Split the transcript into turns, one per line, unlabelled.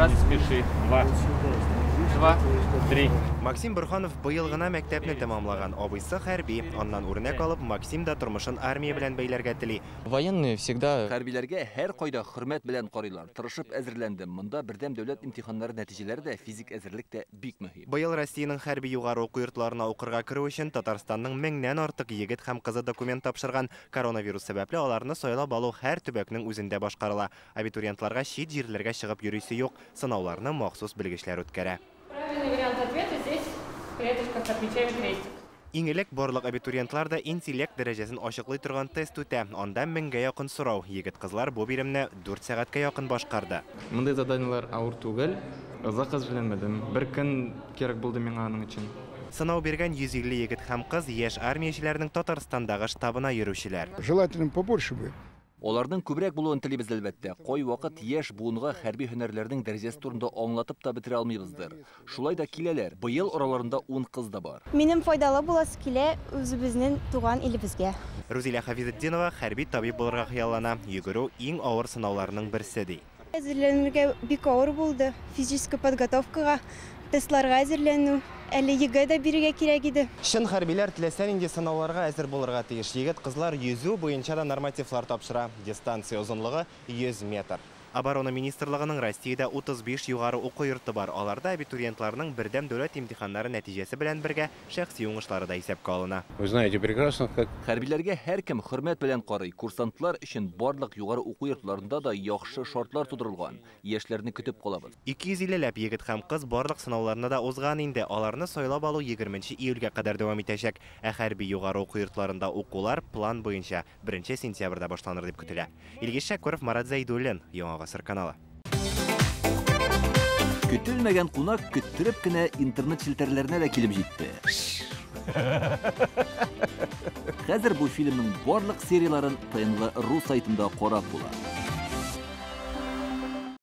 Раз.
Не спеши. Два. Два. Три.
Максим Бурханов быел гына мәктәпне тәмамлаган. Абыйсы хәрби. Аннан үрнәк алып, Максим да тормышын армия белән бәйләргә тели.
Военные всегда
Хәрбиләргә һәркайда хөрмәт белән карыйлар. Тырышып әзерләндем. Монда бердәм дәүләт имтиханнары нәтиҗәләре дә, физик әзерлек тә бик мөһим.
Быел Россиянең хәрби югары уку йортларына укырга керү өчен Татарстанның меңнән артык егет һәм кызы документ тапшырган. Коронавирус сәбәпле аларны сайлап алу һәр төбәкнең үзендә башкарыла. Абитуриентларга чит җирләргә чыгып йөрисе юк. Сынауларны махсус белгечләр үткәрә.
Правильный вариант ответа здесь в клеточках отмечаем крестик.
Иң элек барлык абитуриентлар да интеллект дәрәҗәсен ачыклый торган тест үтә. Анда меңгә якын сорау. Егет-кызлар бу биремне 4 сәгатькә якын башкарды.
Мондый заданиелар авыр түгел. Озак әзерләнмәдем. Бер көн кирәк булды миңа аның өчен.
Сынау биргән 150 егет һәм кыз яшь армиячеләрнең Татарстандагы штабына йөрүчеләр.
Желательно побольше бы.
Аларның күбрәк булуын телибез әлбәттә. Кайвакыт яшь буынга хәрби һөнәрләрнең дәрәҗәсе турында аңлатып та бетерә алмыйбыздыр. Шулай да киләләр. Быел араларында 10 кыз да бар.
Минем файдалы буласы килә үзебезнең туган илебезгә.
Рузилә Хафизетдинова хәрби табиб булырга хыяллана. Йөгерү иң авыр сынауларның берсе ди.
Әзерләнергә бик авыр булды. Физическая подготовкага, тестларга әзерләнү, әле ЕГЭ дә бирергә кирәк иде.
Чын хәрбиләр теләсә нинди сынауларга әзер булырга тиеш. Егет кызлар йөзү буенча да нормативлар тапшыра. Дистанция озынлыгы 100 метр. Оборона министрлыгының Россиядә 35 югары уку йорты бар. Аларда абитуриентларның бердәм дәүләт имтиханнары нәтиҗәсе белән бергә шәхси уңышлары да исәпкә алына.
Вы знаете прекрасно, как
Хәрбиләргә һәркем хөрмәт белән карый. Курсантлар өчен барлык югары уку йортларында да яхшы шартлар тудырылган. Яшьләрне көтеп калабыз.
250 ләп егет һәм кыз барлык сынауларны да узган инде. Аларны сайлап алу 20 июльгә кадәр дәвам итәчәк. Ә хәрби югары уку йортларында укулар план буенча 1 сентябрьдә башланыр дип көтелә. Илгиз Шәкүров, Марат Зәйдуллин, Яңа Гасыр каналы.
Көтелмәгән кунак көттереп кенә интернет челтәрләренә дә килеп җитте. Хәзер бу фильмның барлык серияларын ТНВ.ру сайтында карап була.